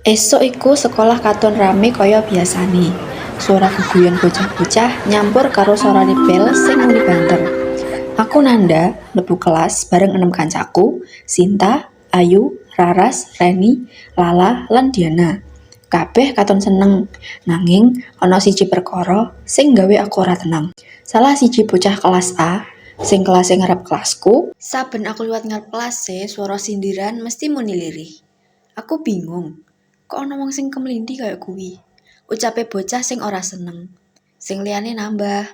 Esuk iku sekolah katon rame kaya biasane. Swara geguyon bocah-bocah nyampur karo swarane bel sing muni banter. Aku Nanda mlebu kelas bareng enem kancaku, Sinta, Ayu, Raras, Reni, Lala, lan Diana. Kabeh katon seneng, nanging ana siji perkara sing nggawe aku ora tenang. Salah siji bocah kelas A, sing kelase ngarep kelasku, saben aku liwat ngarep kelase, swara sindiran mesti muni lirih. Aku bingung, kok ana wong sing kemlindi kaya kuwi. Ucape bocah sing ora seneng. Sing liyane nambah,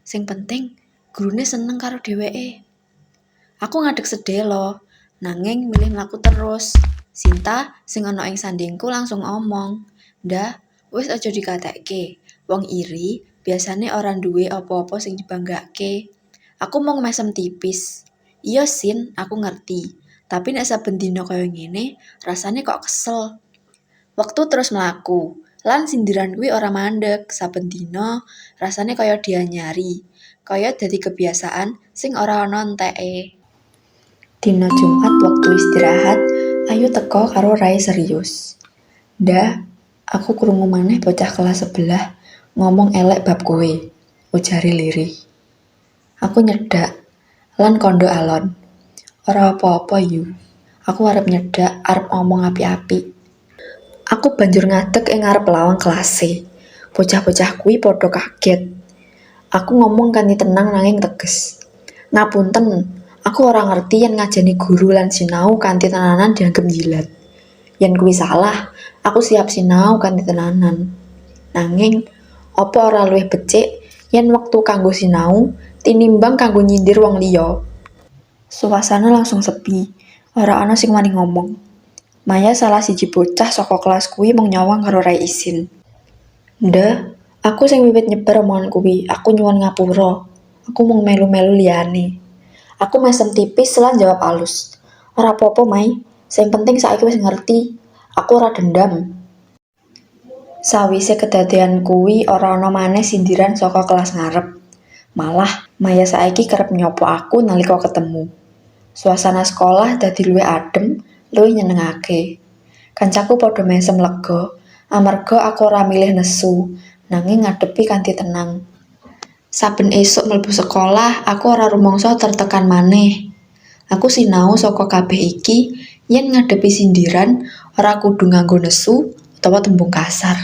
"Sing penting gurune seneng karo dheweke." Aku ngadeg sedelo, nanging milih mlaku terus. Sinta sing ana ing sandingku langsung omong, "Nda, wis aja dikatekke. Wong iri biasane ora nduwe apa-apa sing dibanggake." Aku mung mesem tipis. "Iya Sin, aku ngerti. Tapi nek saben dina kaya ngene, rasane kok kesel." Wektu terus mlaku, lan sindiran kuwi ora mandeg. Saben dina rasane kaya dianyari, kaya dadi kebiasaan sing ora ana enteke. Dina Jumat wektu istirahat, Ayu teka karo rai serius. "Nda, aku krungu maneh bocah kelas sebelah ngomong elek bab kowe," ujare lirih. Aku nyedhak lan kandha alon. "Ora apa-apa, Yu. Aku arep nyedhak, arep ngomong apik-apik." Aku banjur ngadeg ing ngarep lawang kelase. Bocah-bocah kuwi padha kaget. Aku ngomong kanthi tenang nanging teges. "Ngapunten, aku ora ngerti yen ngajeni guru lan sinau kanthi tenanan dianggep njilat. Yen kuwi salah, aku siap sinau kanthi tenanan. Nanging, apa ora luwih becik yen wektu kanggo sinau tinimbang kanggo nyindir wong liya?" Suasana langsung sepi, ora ana sing wani ngomong. Maya salah siji bocah saka kelas kuwi mung nyawang karo rai isin. "Nda, aku sing wiwit nyebar omongan kuwi, aku nyuwun ngapura. Aku mung melu-melu liyane." Aku mesem tipis lan jawab alus. "Ora apa-apa, Mai. Sing penting saiki wis ngerti. Aku ora dendam." Sawise kedadean kuwi ora ana maneh sindiran saka kelas ngarep. Malah, Maya saiki kerep nyapa aku nalika ketemu. Suasana sekolah dadi luwih adem, luwih nyenengake. Kancaku padha mesem lega, amarga aku ora milih nesu, nanging ngadepi kanthi tenang. Saben esuk mlebu sekolah, aku ora rumangsa tertekan maneh. Aku sinau saka kabeh iki yen ngadepi sindiran ora kudu nganggo nesu utawa tembung kasar.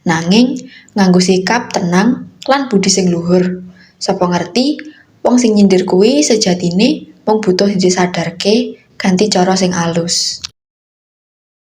Nanging nganggo sikap tenang lan budi sing luhur. Sapa ngerti, wong sing nyindir kuwi sejatine mung butuh disadarke kanthi cara sing alus.